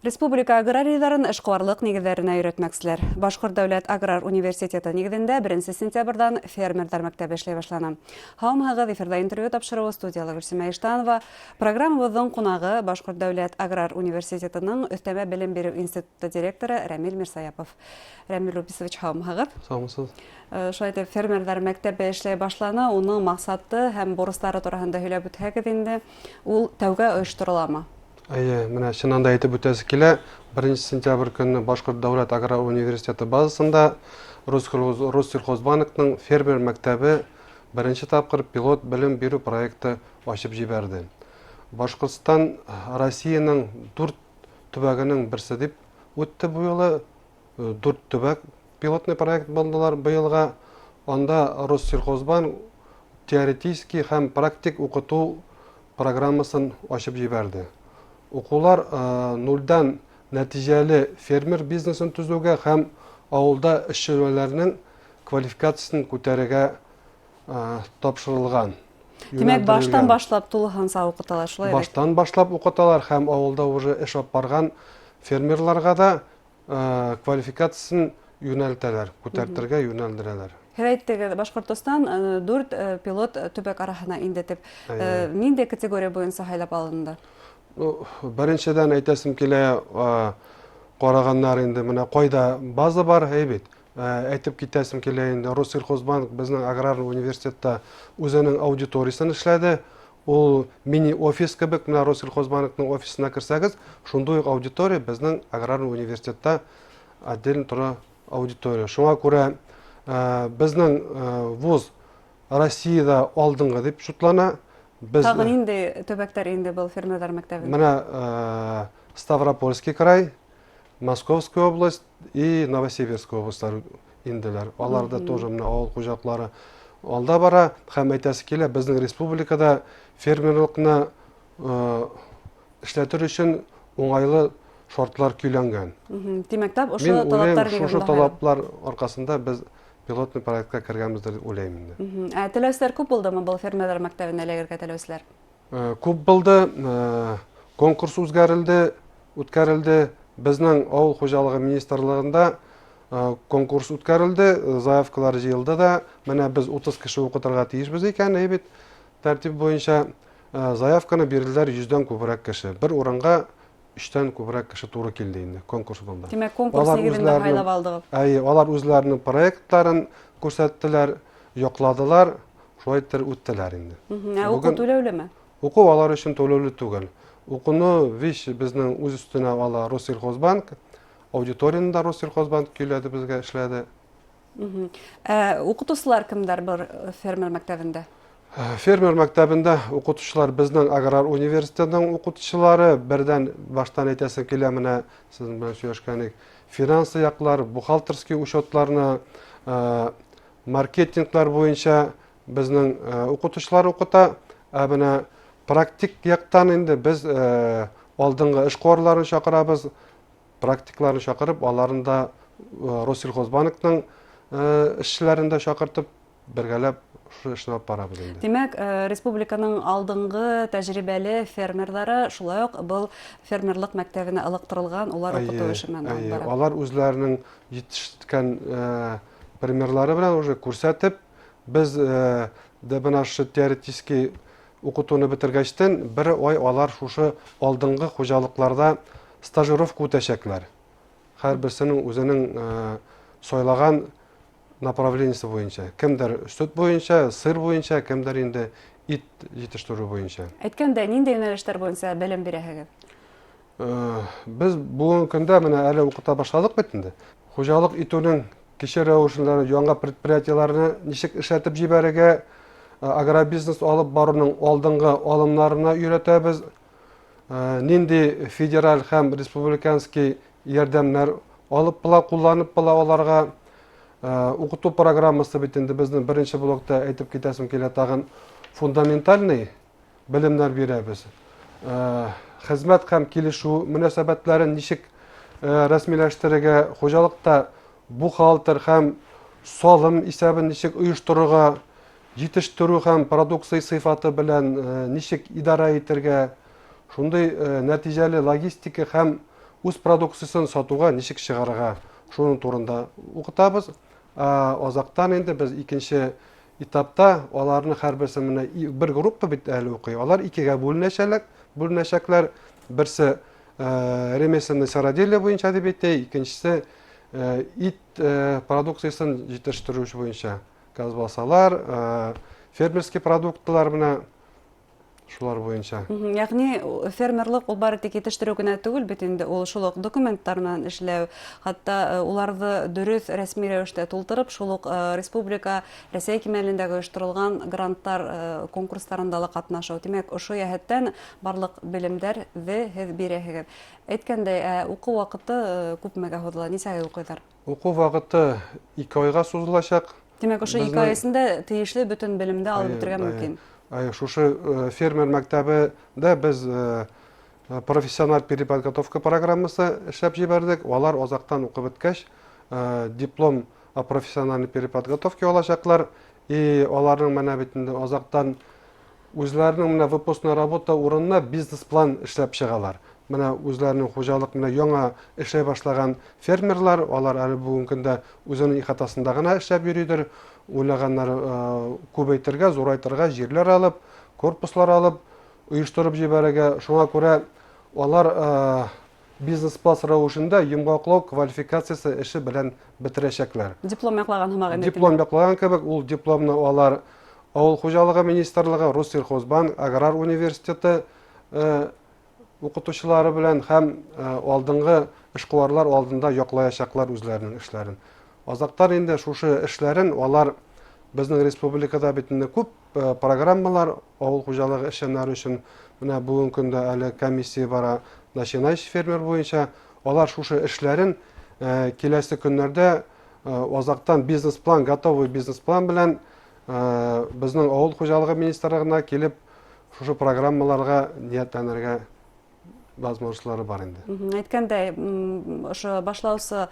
Республика аграрийҙарын эшҡыуарлыҡ нигеҙҙәренә өйрәтмәкселәр. Башҡорт дәүләт аграр университеты нигеҙендә 1 сентябрҙән фермерҙар мәктәбе эшләй башланы. Һаумыһығыҙ, эфирҙа интервью тапшырыуы, студияла Гөлсимә Иштанова. Программабыҙҙың ҡунағы — Башҡорт дәүләт аграр университетының өҫтәмә белем биреү институты директоры Рәмил Мирсаяпов. Рәмил Руписович, һаумыһығыҙ. Һаумыһығыҙ. Шулай итеп, фермерҙар мәктәбе эшләй башланы. Уның маҡсаты һәм бурыстары тураһында һөйләп үтһәгеҙ инде. Ул тәүгә ойоштороламы? Эйе, менә чыннан да әйтеп үтәсе килә, 1 сентябрь көнне Башҡорт дәүләт аграр университеты базасында Россельхозбанкның фермер мәктәбе беренсе тапҡыр пилот белем биреү проекты асып ебәрҙе. Башҡортостан Россияның дүрт төбәгенең берсе дип үтте был юлы. Дүрт төбәк пилотный проект булдылар быйылға. Анда Россельхозбанк теоретический һәм практик уҡытыу программасын асып ебәрҙе. Уҡыулар нульдан нәтижәле фермер бизнесын төҙөүгә һәм ауылда эшселәрнең квалификациясын күтәрергә тапшырылған. Тимәк, баштан башлап тулыһынса уҡыталар, шулай бит? Баштан башлап уҡыталар һәм ауылда уже эш алып барған фермерларға да квалификациясын йүнәлтәләр, күтәртергә йүнәлдерәләр. Һеҙ әйттегеҙ, Башҡортостан дүрт пилот төбәк араһына инде тип. Ниндәй категория буйынса һайлап алынды? Ну, беренсенән, әйтәсем килә, ҡарағандар инде менә ҡайҙа база бар, әй бит. Әйтеп китәсем килә инде, Россельхозбанк безнең аграр университетта үзенең аудиториясын эшләде. Ул мини-офис кебек, менә Россельхозбанкның офисына керсәгез, шундый ук аудитория безнең аграр университетта отдельно тора аудитория. Шуңа күрә безнең вуз Россиядә алдынгы дип шутлана. Без Тағы ниндәй төбәктәр инде был фермерҙар мәктәбе? Менә Ставропольский край, Московская область и Новосибирская областьлар инделәр. Аларда тоже менә авыл хуҗалыклары алда бара һәм әйтәсе килә, безнең республикада фермерлыкны эшләтер өчен уңайлы шартлар көйләнгән. Тимәк, тап ошо Мин талаптар уйлыйм, шушы талаплар аркасында без пилотный проектка кергәнбездер дип уйлыйм инде. Ә теләүселәр күп булдымы был фермерҙар мәктәбенә эләгергә теләүселәр? Күп булды, конкурс үзгәрелде, үткәрелде. Безнең авыл хуҗалыгы министрлыгында конкурс үткәрелде, заявкалар җыелды да, менә без 30 кеше укытырга тиешбез икән, әй бит, тәртип буенча заявканы бирделәр 100дән күбрәк кеше. Бер урынга өчтән күбрәк кеше туры килде инде, конкурс булды. Тимәк, конкурс нигеҙендә һайлап алдығыҙ. Әйе, алар үзләренең проектларын күрсәттеләр, якладылар, шулай итеп үттеләр инде. Ә уҡыу түләүлеме? Уҡыу алар өчен түләүле түгел. Уҡыуны весь безнең үз өстенә ала Россельхозбанк, аудиторияны да Россельхозбанк көйләде безгә, эшләде. Ә уҡытыусылар кемдәр был фермер мәктәбендә? Фермер мәктәбендә укытучылар безнең аграр университетның укытучылары. Бердән баштан әйтәсем килә, менә сезнең белән сөйләшкән идек. Финансы яклар, бухгалтерский учетларны, маркетинглар буенча безнең укытучылар укыта. Ә менә практик яктан инде без алдынгы эшкуарларын чакырабыз, практикларын чакырып, аларын да Россельхозбанкның эшчеләрен дә чакыртып, бергәләп шушы эшне алып барабыз инде. Тимәк, республиканың алдынгы тәжрибәле фермерлары шулай ук был фермерлык мәктәбенә ылыҡтырылған, улар уҡытыу эше менән алып бара. Алар үзләренең җитештерткән примерлары белән уже күрсәтеп, без дә менә шушы теоретический укытуны бетергәчтен бер ай алар шушы алдынгы хуҗалыкларда стажировка үтәчәкләр. Һәрберсенең үзенең сайлаган направлениесе буенча. Кемдер сөт буенча, сыр буенча, кемдер инде ит җитештерү буенча. Әйткәндәй, ниндәй юнәлештәр буенча белем бирәһегеҙ? Без бүгенге көндә менә әле укыта башладык бит инде. Хуҗалык итүнең кече рәвешләрен, яңа предприятиеләрне ничек эшләтеп җибәрергә, агробизнес алып баруның алдынгы алымнарына өйрәтәбез. Нинди федераль һәм республиканский ярдәмнәр алып була, кулланып була аларга. Укыту программасы бит инде безнең беренче блокта, әйтеп китәсем килә тагын, фундаментальный белемнәр бирәбез. Хезмәт һәм килешү мөнәсәбәтләрен ничек рәсмиләштерергә, хуҗалыкта бухгалтер һәм салым исәбен ничек оештырырга, җитештерү һәм продукция сыйфаты белән ничек идарә итәргә, шундый нәтиҗәле логистика һәм Үз продукциясын сатуға ничек чыгарырга, шуның турында укытабыз. Азактан инде без икенче этапта аларны һәрберсе менә бер группа бит әле укый. Алар икегә бүленәчәкләр, бүленәчәкләр. Берсе ремесленный сыроделие буенча дип әйтә, икенчесе ит продукциясын җитештерү буенча. Колбасалар, фермерский продуктлар менә шулар буенча. Ягъни фермерлык ул бары тик җитештерү генә түгел бит инде, ул шул ук документлар белән эшләү, хәтта уларны дөрес рәсми рәвештә тултырып, шул ук республика, Рәсәй кимәлендәге оештырылган грантлар конкурсларында ла катнашу. Димәк, ошо йәһәттән барлык белемдәрҙе һеҙ бирәһегеҙ. Әйткәндәй, ә уҡыу ваҡыты күпмегә һуҙыла, нисә ай уҡыйҙар? Уҡыу ваҡыты 2 айға сузыласаҡ. Тимәк, ошо 2 ай эсендә тейешле бөтөн белемде алып бөтөргә мөмкин. Әйе, шушы фермер мәктәбендә без профессиональ переподготовка программасы эшләп җибәрдек. Алар азактан укып беткәч, диплом о профессиональной переподготовке алачаклар. И аларның менә бит инде азактан үзләренең менә выпускная работа урынына бизнес-план эшләп чыгалар. Менә үзләренең хуҗалык менә яңа эшләй башлаган фермерлар, алар әле бүгенге көндә үзенең ихатасында гына эшләп йөридер. Уйлаганнар күбәйтергә, зурайтырга, җирләр алып, корпуслар алып, оештырып җибәрергә. Шуңа күрә алар бизнес-план рәвешендә йомгаклау квалификациясе эше белән бетерәчәкләр. Диплом яклаган һымак инде. Диплом яклаган кебек, ул дипломны алар Авыл хуҗалыгы министрлыгы, Россельхозбанк, Аграр университеты укытучылары белән һәм алдынгы эшкуарлар алдында яклаячаклар үзләренең эшләрен. Азактан инде шушы эшләрен алар безнең республикада бит инде күп программалар авыл хуҗалыгы эшчәннәре өчен, менә бүгенге көндә әле комиссия бара начинающий фермер буенча, алар шушы эшләрен киләсе көннәрдә азактан бизнес-план, готовый бизнес-план белән безнең авыл хуҗалыгы министрлыгына килеп шушы программаларга ниятләнергә возможностьлары бар инде. Әйткәндәй, ошо башлаучы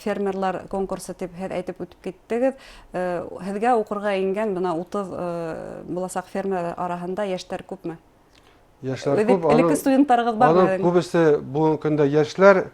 фермерлар конкурсы дип һеҙ әйтеп үтеп киттегеҙ. Һеҙгә уҡырға ингән бына 30 буласаҡ фермер араһында йәштәр күпме? Йәштәр күп. Элекке студенттарығыҙ бармы? Аның күбесе бүгенге көндә йәшләр,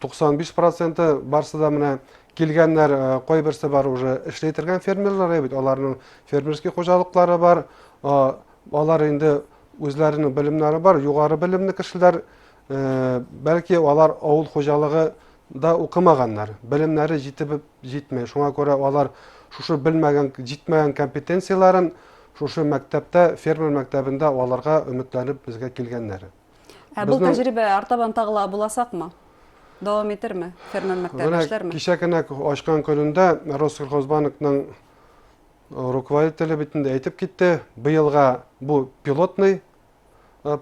95% барсы да менә килгәннәр, кайберсе бар уже эшләй торган фермерлар бит, аларның фермерский хуҗалыклары бар, алар инде үзләренең белемнәре бар, югары белемле кешеләр, бәлки алар авыл хуҗалыгы да укымаганнар, белемнәре җитеп җитмәй. Шуңа күрә алар шушы белмәгән, җитмәгән компетенцияләрен шушы мәктәптә, фермер мәктәбендә аларга өметләнеп безгә килгәннәр. Ә был тәжрибә артабан тағы ла буласаҡмы? Дауам итерме? Фермер мәктәбе эшләрме? Кисә кенә ачкан көнендә Россельхозбанкның руководителе бит инде әйтеп китте, быелга бу пилотный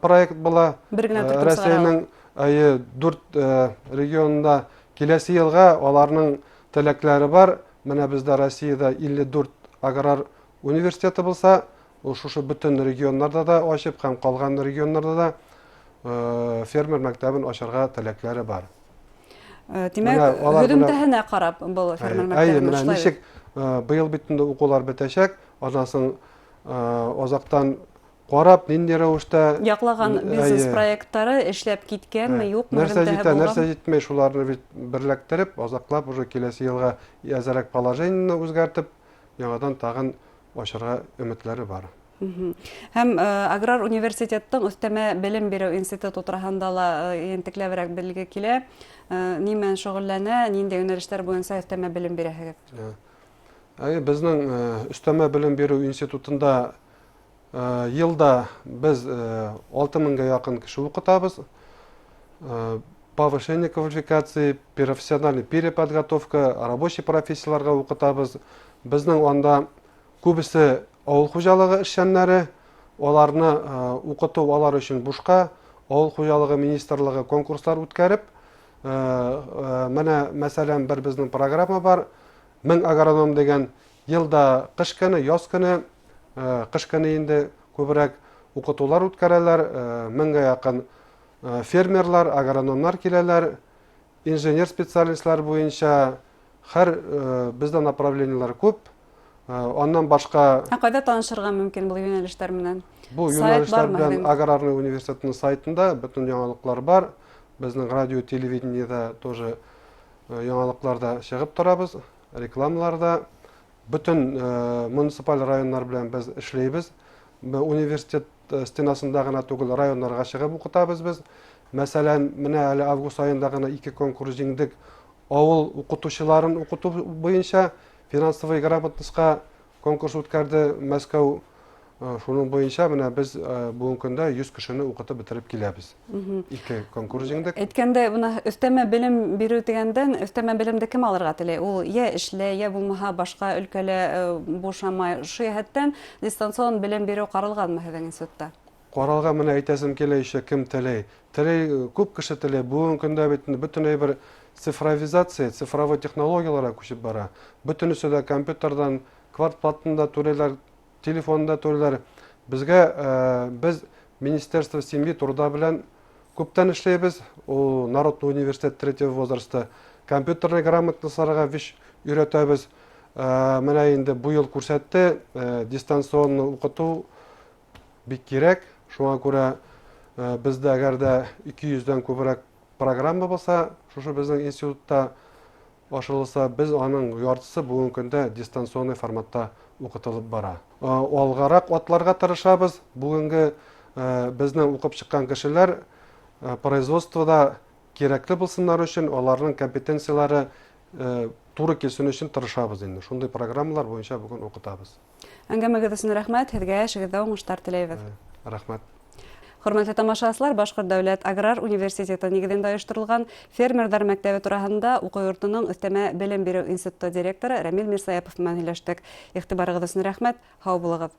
проект була. Бер генә төркем Россиянең әйе 4 регионында киләсе елга аларның теләкләре бар. Менә бездә Россиядә 54 аграр университеты булса, ул шушы бөтен регионнарда да ачып һәм калган регионнарда да фермер мәктәбен ачарга теләкләре бар. Тимәк, һөҙөмтәһенә ҡарап был фермер мәктәбен. Әйе, менә ничек быел бит инде укулар бетәчәк, аннан соң азактан карап, нинди рәвештә яклаган бизнес проектлары эшләп киткәнме, юкмы, нәрсә җитә, нәрсә җитмәй, шуларны бит берләктереп, азаклап уже киләсе елга әзерәк положениене үзгәртеп, яңадан тагын ачарга өметләре бар. Һәм аграр университеттың өҫтәмә белем биреү институты тураһында ла ентекләберәк белге килә. Ни менән шөгыльләнә, ниндәй юнәлештәр буенча өҫтәмә белем бирәһегеҙ? Әйе, безнең өҫтәмә белем биреү институтында елда без 6000-гә якын кеше укытабыз. Повышение квалификации, профессиональная переподготовка, рабочий профессияларга укытабыз. Безнең анда күбесе авыл хуҗалыгы эшчәннәре, аларны укыту алар өчен бушка. Авыл хуҗалыгы министрлыгы конкурслар үткәреп, менә мәсәлән бер безнең программа бар, 1000 агроном дигән, елда кыш көне, яз көне, кыш көне инде күбрәк укытулар үткәрәләр, 1000-гә якын фермерлар, агрономнар киләләр, инженер специалистлар буенча һәр бездә направлениеләр күп. Аннан башка... Ә кайда танышырга мөмкин был юнәлештәр менән? Бу юнәлештәр белән Аграрный университетның сайтында бөтен яңалыклар бар. Безнең радио, телевидениедә тоже яңалыкларда чыгып торабыз, рекламаларда. Бөтен муниципаль районнар белән без эшләйбез. Университет стенасында гына түгел, районнарга чыгып укытабыз без. Мәсәлән, менә әле август аенда гына ике конкурс җиңдек. Авыл укытучыларын укыту буенча финансовый грамотностька конкурс үткәрде Мәскәү. Шуның буенча менә без бүгенге көндә 100 кешене укытып бетереп киләбез. Ике конкурс җиңдек. Әйткәндәй, менә өстәмә белем бирү дигәндән, өстәмә белемне кем алырга тели? Ул я эшләй, я булмаһа башка өлкәлә бушамай. Шул җәһәттән дистанцион белем бирү каралганмы һеҙҙең институтта? Каралган, менә әйтәсем килә еще, кем тели? Тели, күп кеше тели. Бүгенге көндә бит инде бөтенләй бер цифровизация, цифровой технологияләргә күчеп бара. Бөтенесе дә компьютердан квартплатаны да түләйләр, телефонны да түләйләр. Безгә без Министерство семьи, труда белән күптән эшләйбез. Ул Народный университет третьего возраста компьютерный грамотностьларга виш өйрәтәбез. Менә инде бу ел күрсәтте, дистанционно укыту бик кирәк. Шуңа күрә бездә әгәр дә 200 дән күбрәк программа булса, шушы безнең институтта ашырылса, без аның яртысы бүгенге көндә дистанционный форматта укытылып бара. Алгарак атларга тырышабыз. Бүгенге безнең укып чыккан кешеләр производствода кирәкле булсыннар өчен, аларның компетенцияләре туры килсен өчен тырышабыз инде. Шундый программалар буенча бүген укытабыз. Әңгәмәгез өчен рәхмәт, һеҙгә эшегеҙҙә уңыштар теләйбеҙ. Рәхмәт. Хөрмәтле тамашасылар, Башҡорт дәүләт аграр университеты нигеҙендә ойошторолған фермерҙар мәктәбе тураһында уҡыу йортоноң өҫтәмә белем биреү институты директоры Рәмил Мирсаяпов менән һөйләштек. Иғтибарығыҙ өсөн рәхмәт, һау булығыҙ.